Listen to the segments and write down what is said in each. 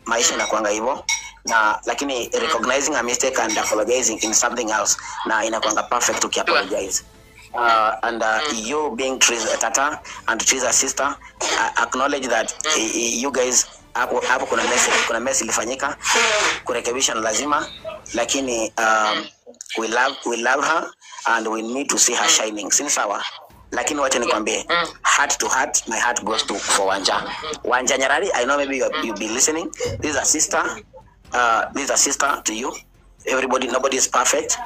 Maisha inakuanga hivyo na lakini recognizing a mistake and apologizing in something else na inakuanga perfect ukiapologize. And you being Triza Tata and Triza sister, acknowledge that you guys hapo hapo kuna mess ilifanyika, kurekebisha ni lazima, lakini we love her and we need to see her shining, si sawa? Lakini wacha nikwambie, heart to heart, my heart goes to for Wanja. Wanja Nyarari, I know maybe you be listening. This is a sister, this is a sister to you. Everybody, nobody is perfect.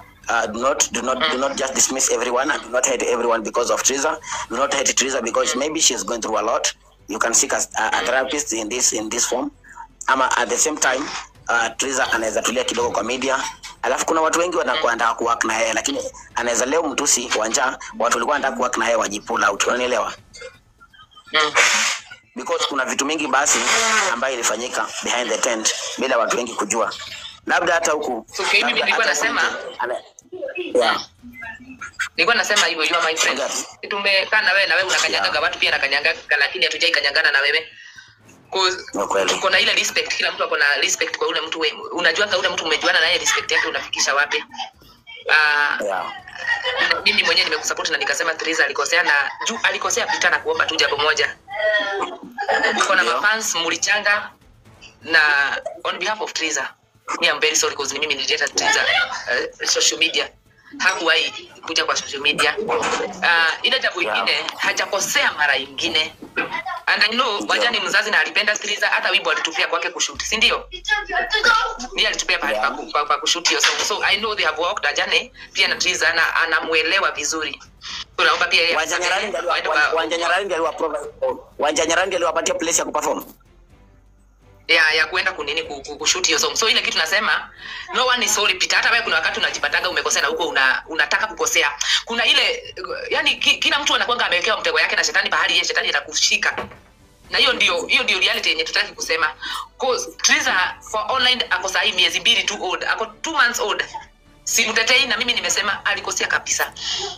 Do not just dismiss everyone and do not hate everyone because of Triza. Do not hate Triza because maybe she's going through a lot. You can seek a therapist in this form. Ama at the same time, Triza anaweza tulia kidogo kwa media. Alafu kuna watu wengi wanakuwa wanataka kuwork na yeye, lakini anaweza leo mtusi Wanja, watu walikuwa wanataka kuwork na yeye wajipull out, unanielewa? Because kuna vitu mingi basi ambayo ilifanyika behind the tent bila watu wengi kujua, labda hata huku So, okay, mimi labda nilikuwa hata huku nasema yeah. Nilikuwa nasema hivyo, you are my friend. Okay. Tumekaa na wewe, na wewe unakanyangaga watu pia nakanyangaga, lakini hatujai kanyangana na wewe. 'Cause Ni kweli. Tuko na ile respect, kila mtu ako na respect kwa ule mtu unajua ule mtu umejuana naye, respect yake unafikisha wapi? Mimi mwenyewe nimekusupport na nikasema Triza alikosea, na juu alikosea, Peter, na kuomba tu jambo moja. Uko na mafans mulichanga, na on behalf of Triza, me, I'm very sorry because ni mimi nilileta Triza social media. Hakuwahi kuja kwa social media. Ile jambo ingine, hajakosea mara ingine. And I know Wanja ni mzazi na alipenda Triza, hata wimbo alitupia kwake kushoot, si ndio? Ndiye alitupia pahali pa kushoot hiyo song. So I know they have worked a journey pia na Triza na anamuelewa vizuri. So naomba pia yeye Wanja Nyarari ndiye waende kwa- Wanja Nyarari ndiye Wanja Nyarari ndiye aliwapatia place ya kuperform. Ya kuenda kunini kushoot hiyo song. So ile kitu nasema, no one is sorry, Peter. Hata wewe kuna wakati unajipataga umekosea na huko unataka kukosea. Kuna ile yani kila mtu anakuanga amewekewa mtego yake na shetani pahali yeye shetani atakushika. Na hiyo ndio reality yenye tutaki kusema. 'Cause Triza for online ako sahi miezi 2 tu old, ako 2 months old. Simtetei, na mimi nimesema alikosea kabisa.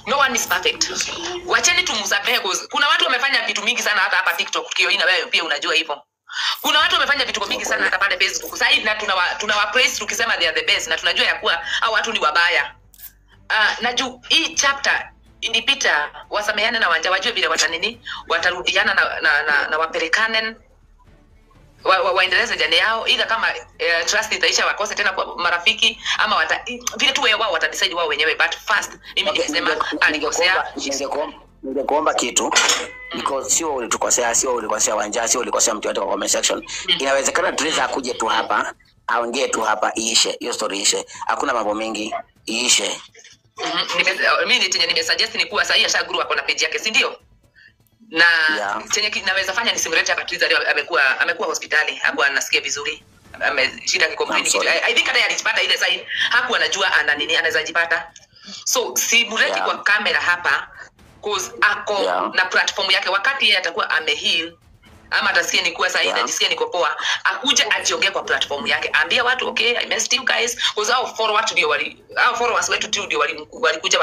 No one is perfect. Wacheni tumsamehe, 'cause kuna watu wamefanya vitu mingi sana hata hapa TikTok kio ina wewe pia unajua hivyo. Kuna watu wamefanya vitu mingi sana hata pale Facebook. Sasa hivi na tunawa praise tukisema they are the best, na tunajua ya kuwa hao watu ni wabaya. Na juu hii chapter ilipita, wasameheane na Wanja, wajue vile watanini, watarudiana na wapelekane waendeleze journey yao, ila kama trust itaisha wakose tena kwa marafiki ama vile tu wao watadecide wao wenyewe, but first mimi Okay, nimesema alikosea. Ningekuomba kitu because sio ulitukosea, sio ulikosea Wanja, sio ulikosea mtu yote kwa comment section. Inawezekana Triza akuje tu hapa, aongee tu hapa, iishe hiyo story, iishe. Hakuna mambo mengi, iishe. Mimi chenye nimesuggest ni kuwa sahii ashagrow, ako na page yake, si ndio? Na chenye naweza fanya nisimlete hapa Triza leo, amekuwa hospitali, hakuwa anasikia vizuri, ameshida kicomplain I'm kitu. sorry. I think hata yeye alijipata ile sign, hakuwa anajua ana nini anaweza jipata, so simleti kwa kamera hapa 'cause ako na platform yake. Wakati yeye atakuwa ameheal ama atasikia ni kuwa sahii najisikia niko poa, akuje ajiongee kwa platform yake, ambia watu, "Okay, I messed you guys," 'cause hao followers wetu tu ndio walikuja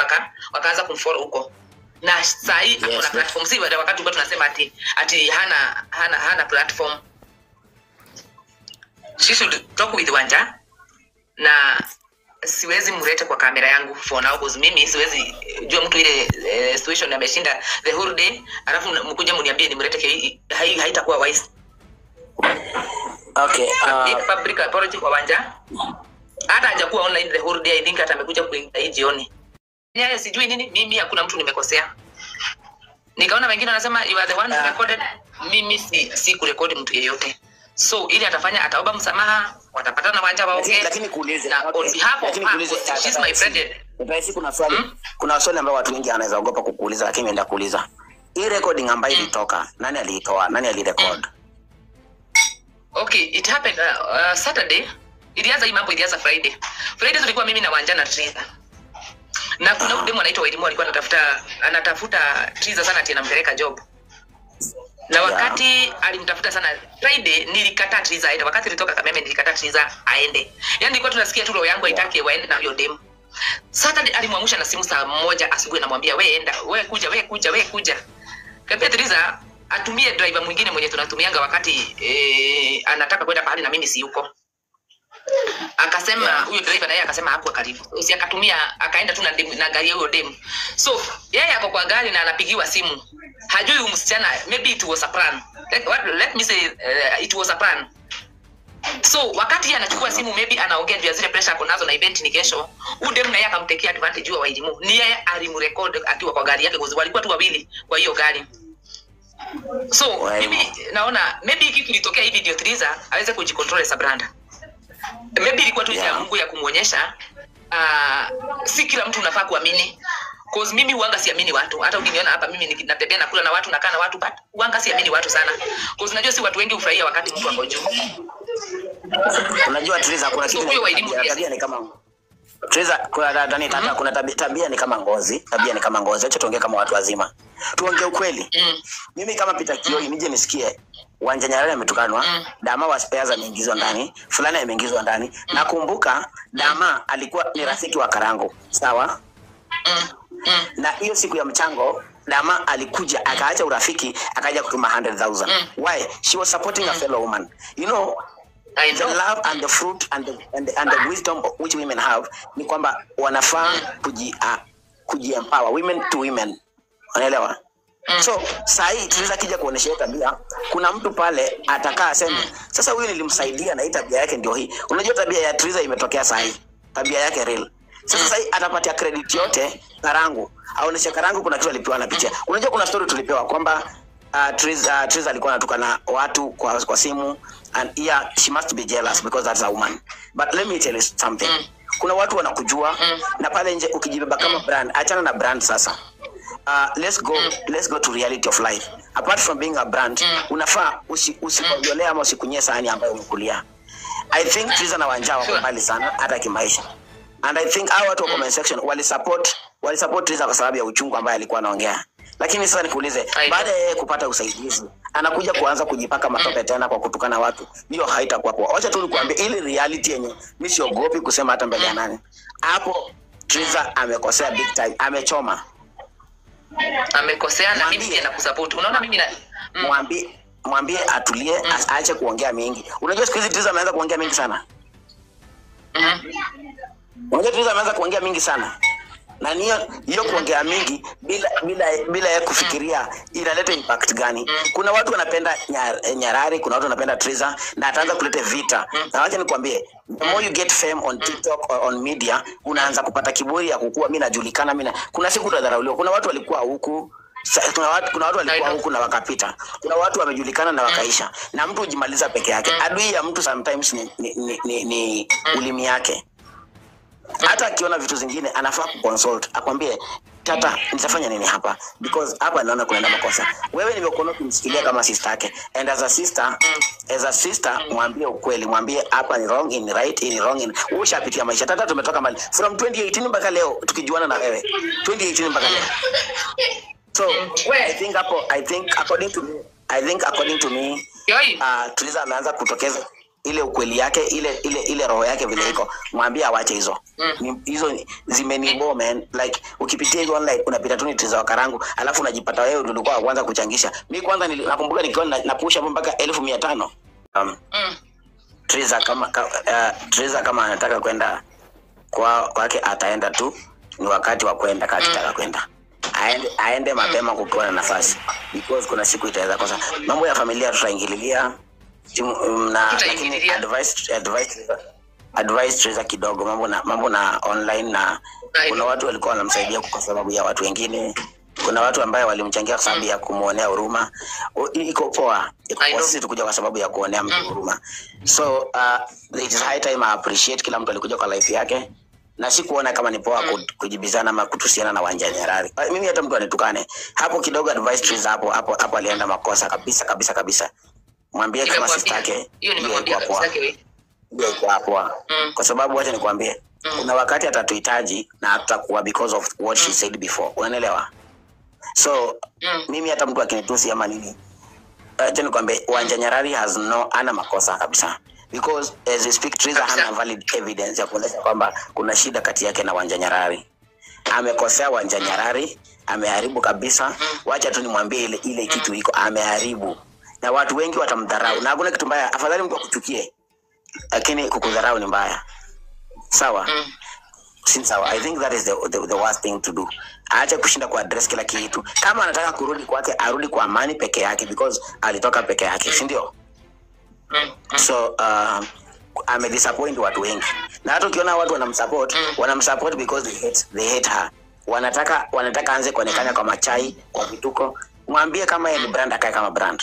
wakaanza kumfollow huko, na sahii ako na platform, si wale wakati tulikuwa tunasema ati hana platform. She should talk with Wanja, na siwezi mlete kwa kamera yangu for now 'cause mimi siwezi jua mtu ile situation ameshinda the whole day, alafu mkuja mniambie nimlete, haitakuwa wise. Okay, Make public apology kwa Wanja. Hata hajakuwa online the whole day, I think hata amekuja kuingia hii jioni. Yeye sijui nini, mimi hakuna mtu nimekosea. Nikaona wengine wanasema you are the one who recorded. Mimi si kurekodi mtu yeyote. So ili atafanya, ataomba msamaha, watapatana Wanja waongee. Lakini kuulize Na on behalf of lakini her, kuulize 'cause she's my friend. Rahisi, kuna swali ambayo watu wengi anaweza ogopa kukuuliza, lakini nienda kuuliza. Hii recording ambayo ilitoka, nani aliitoa? Nani alirecord? Okay, it happened Saturday. Ilianza hii mambo ilianza Friday. Friday tulikuwa mimi na Wanja na Triza. Na kuna huyu demu anaitwa Wairimu alikuwa anatafuta Triza sana ati anampeleka job. Na wakati alimtafuta sana Friday, nilikataa Triza aende. Wakati nilitoka Kameme nilikataa Triza aende. Yaani nilikuwa tunasikia tu roho yangu haitaki waende na huyo demu. Saturday alimwamsha na simu saa 1 asubuhi, namwambia, "We enda, we kuja, we kuja, we kuja." Kaambia Triza atumie driver mwingine mwenye tunatumianga wakati anataka kwenda pahali na mimi si yuko. Akasema huyo driver na yeye akasema hakuwa karibu. Si akatumia, akaenda tu na gari ya huyo demu. So yeye ako kwa gari na anapigiwa simu. Hajui huyu msichana, maybe it was a plan. Let me say it was a plan. So wakati yeye anachukua simu, maybe anaongea juu ya zile pressure ako nazo na event ni kesho. Huyu demu na yeye akamtekea advantage wa Wairimu. Ni yeye alimrecord akiwa kwa gari yake, kwa sababu walikuwa tu wawili kwa hiyo gari. So mimi naona maybe hiki kilitokea hivi ndio Triza aweze kujicontrol as a brand. Maybe ilikuwa tu ya Mungu ya kumuonyesha si kila mtu unafaa kuamini. Cause mimi huanga siamini watu. Hata ukiniona hapa mimi natembea na kula na watu, nakaa na watu, but huanga siamini watu sana. Cause najua si watu wengi hufurahia wakati mtu ako juu. Unajua Triza, kuna kitu tabia ni kama Triza, kuna ndani tata, kuna tabia ni kama ngozi, tabia ni kama ngozi. Acha tuongee kama watu wazima. Tuongee ukweli. Mimi kama Peter Kioi nije nisikie Wanja Nyarari ametukanwa, Dama wa Spares ameingizwa ndani, fulani ameingizwa ndani. Nakumbuka Dama alikuwa ni rafiki wa Karangu, sawa? Na hiyo siku ya mchango Dama alikuja akaacha urafiki akaja kutuma 100,000. Why? She was supporting a fellow woman. You know, the love and the fruit and the wisdom which women have ni kwamba wanafaa kuji-empower, women to women. Unaelewa? So sahi tunaweza kija kuonesha tabia, kuna mtu pale atakaa aseme sasa huyu nilimsaidia na hii tabia yake ndio hii. Unajua tabia ya Triza imetokea sahi, tabia yake real. Sasa sahi atapatia credit yote Karangu, aoneshe Karangu kuna kitu alipewa na picha. Unajua kuna story tulipewa kwamba Triza alikuwa anatukana watu kwa simu, and yeah, she must be jealous because that's a woman. But let me tell you something. Kuna watu wanakujua na pale nje ukijibeba kama brand, achana na brand sasa. Let's go to reality of life. Apart from being a brand, unafaa usikojolea ama usikunyie sahani ambayo umekulia. I think Triza na Wanja wako mbali sana hata kimaisha. And I think hao watu wa comment section wali support Triza kwa sababu ya uchungu ambaye alikuwa anaongea. Lakini sasa nikuulize, baada ya yeye kupata usaidizi, anakuja kuanza kujipaka matope tena kwa kutukana watu. Hiyo haitakuwa poa. Acha tu nikuambie ile reality yenye mimi siogopi kusema hata mbele ya nani. Hapo Triza amekosea big time, amechoma. Amekosea na mimi pia nakusupport. Unaona mimi na mwambie atulie, aache kuongea mingi. Unajua siku hizi Triza ameanza kuongea mingi sana. Unajua Triza ameanza kuongea mingi sana. Na hiyo kuongea mingi bila ya kufikiria inaleta impact gani? Kuna watu wanapenda Nyarari, kuna watu wanapenda Triza na ataanza kuleta vita. Na wacha nikwambie, the more you get fame on TikTok or on media, unaanza kupata kiburi ya kukua, mimi najulikana, mimi kuna siku utadharauliwa. Kuna watu walikuwa huku, kuna watu walikuwa huku na wakapita. Kuna watu wamejulikana na wakaisha. Na mtu hujimaliza peke yake. Adui ya mtu sometimes ni ulimi yake. Hata akiona vitu zingine anafaa kuconsult, akwambie tata, nitafanya nini hapa, because hapa naona kunaenda makosa. Wewe nimekuona ukimsikilia kama sister yake, and as a sister mwambie ukweli, mwambie hapa ni wrong, in right, in wrong, in ushapitia maisha. Tata, tumetoka mbali from 2018 mpaka leo tukijuana na wewe, 2018 mpaka leo. So I think hapo, I think according to me Triza ameanza kutokeza ile ukweli yake, ile roho yake vile iko. Mwambie awache hizo. Hizo zimenibo man, like ukipitia hizo online unapita tu ni Triza wa Karangu, alafu unajipata wewe ndio ulikuwa wa kwanza kuchangisha. Mimi kwanza nakumbuka nikiwa napusha hapo mpaka 1500. Triza Triza kama anataka kwenda kwake ataenda tu, ni wakati wa kwenda kama kwenda. Aende mapema kukiwa na nafasi, because kuna siku itaweza kosa. Mambo ya familia tutaingililia. Na lakini advice Triza kidogo mambo na online, na kuna watu walikuwa wanamsaidia kwa sababu ya watu wengine, kuna watu ambao walimchangia kwa sababu ya kumuonea huruma. Iko poa, sisi tukuja kwa sababu ya kuonea mtu huruma. So it is high time I appreciate kila mtu alikuja kwa life yake, na sikuona kama ni poa kujibizana ama kutusiana na Wanja Nyarari. Mimi hata mtu anitukane hapo kidogo, advice Triza hapo alienda makosa kabisa kabisa kabisa. Mwambie kama sister yake, hiyo nimemwambia kabisa yake poa. Kwa sababu wacha nikwambie, kuna wakati atatuhitaji na hatutakuwa because of what she said before. Unaelewa? So mimi hata mtu akinitusi ama nini, acha nikwambie, Wanja Nyarari has no, ana makosa kabisa. Because as we speak, Triza hana valid evidence ya kuonyesha kwamba kuna shida kati yake na Wanja Nyarari. Amekosea Wanja Nyarari, Ameharibu kabisa. Wacha tu nimwambie ile kitu iko, ameharibu. Na watu wengi watamdharau. Na hakuna kitu mbaya, afadhali mtu akuchukie, lakini kukudharau ni mbaya. Sawa? Si sawa. I think that is the worst thing to do. Aache kushinda ku address kila kitu. Kama anataka kurudi kwake, arudi kwa amani peke yake, because alitoka peke yake, si ndio? So amedisappoint watu wengi. Na hata ukiona watu wanamsupport, wanamsupport because they hate her. Wanataka aanze kuonekana kwa machai, kwa vituko. Mwambie kama yeye ni brand, akae kama brand.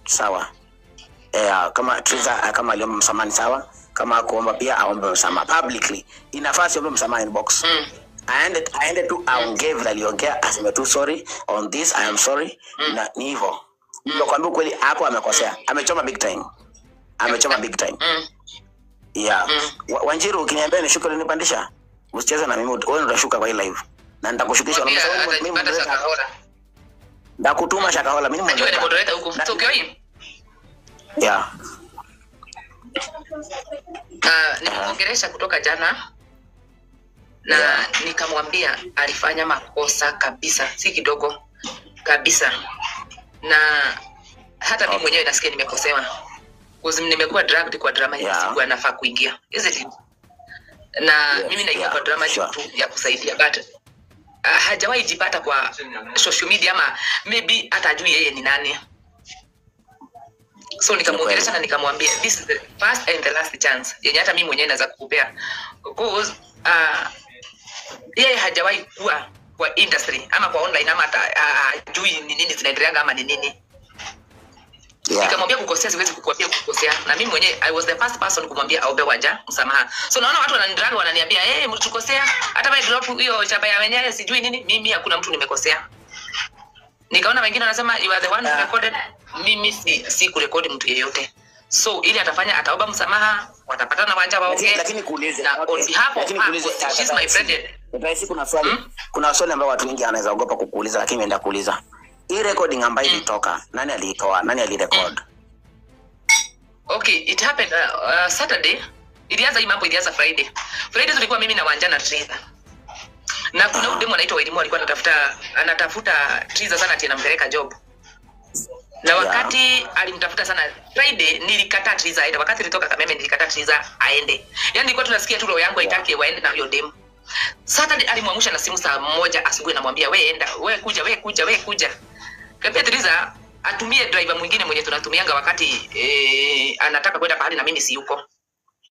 Sawa. Kama Triza kama aliomba msamaha ni sawa, kama kuomba pia aombe msamaha publicly. Inafaa asiombe msamaha inbox. Aende tu aongee vile aliongea, aseme tu, "Sorry on this, I am sorry." Na ni hivyo. Nimekwambia ukweli, hapo amekosea. Amechoma big time. Amechoma big time. Yeah. Wanjiru, ukiniambia nishuke ulinipandisha, usicheze na mimi, wewe utashuka kwa hii live. Na nitakushukisha. Mwambie Unasema mimi atajipata moderator. Shakahola. Ndakutuma Shakahola, mimi ni Najua ni moderator. moderator huko. So ukioi Yeah. Nilimwongelesha kutoka jana na nikamwambia alifanya makosa kabisa, si kidogo kabisa, na hata mimi mwenyewe nasikia nimekosewa, 'cause nimekuwa dragged kwa drama yenye sikuwa nafaa kuingia, isn't it? Na mimi naingia kwa drama tu ya kusaidia, but hajawahi jipata kwa social media ama maybe hata ajui yeye ni nani. So nikamwongelesha na nikamwambia this is the first and the last chance yenye hata mimi mwenyewe naweza kukupea, 'cause yeye hajawahi kuwa kwa industry ama kwa online ama hata hajui ni nini zinaendeleanga ama ni nini. Nikamwambia kukosea, siwezi kukuambia kukosea, na mimi mwenyewe I was the first person kumwambia aombe Wanja msamaha. So naona watu wananidrag, wananiambia, "Hey, mtukosea hata wewe, drop hiyo chapa ya wenyewe," sijui nini. Mimi hakuna mtu nimekosea. Nikaona wengine wanasema, "You are the one who recorded." Mimi si kurekodi mtu yeyote. So ili atafanya, ataomba msamaha, watapatana Wanja waongee. Lakini kuulize, Na on behalf of Lakini her, kuulize, she's my friend. Rahisi, kuna swali ambayo watu wengi wanaweza ogopa kukuuliza, lakini nienda kuuliza. Hii recording ambayo ilitoka, nani aliitoa? Nani alirecord? Okay, it happened Saturday. Ilianza, hii mambo ilianza Friday. Friday tulikuwa mimi na Wanja na Triza. Na kuna udemu anaitwa Wairimu alikuwa anatafuta Triza sana ati anampeleka job. Na wakati alimtafuta sana Friday, nilikataa Triza aende. Wakati nilitoka Kameme, nilikataa Triza aende. Yaani nilikuwa tunasikia tu roho yangu haitaki waende na huyo demu. Saturday alimwamsha na simu saa 1 asubuhi, namwambia, "We enda, we kuja, we kuja, we kuja." Kaambia Triza atumie driver mwingine mwenye tunatumianga wakati anataka kwenda pahali na mimi si yuko.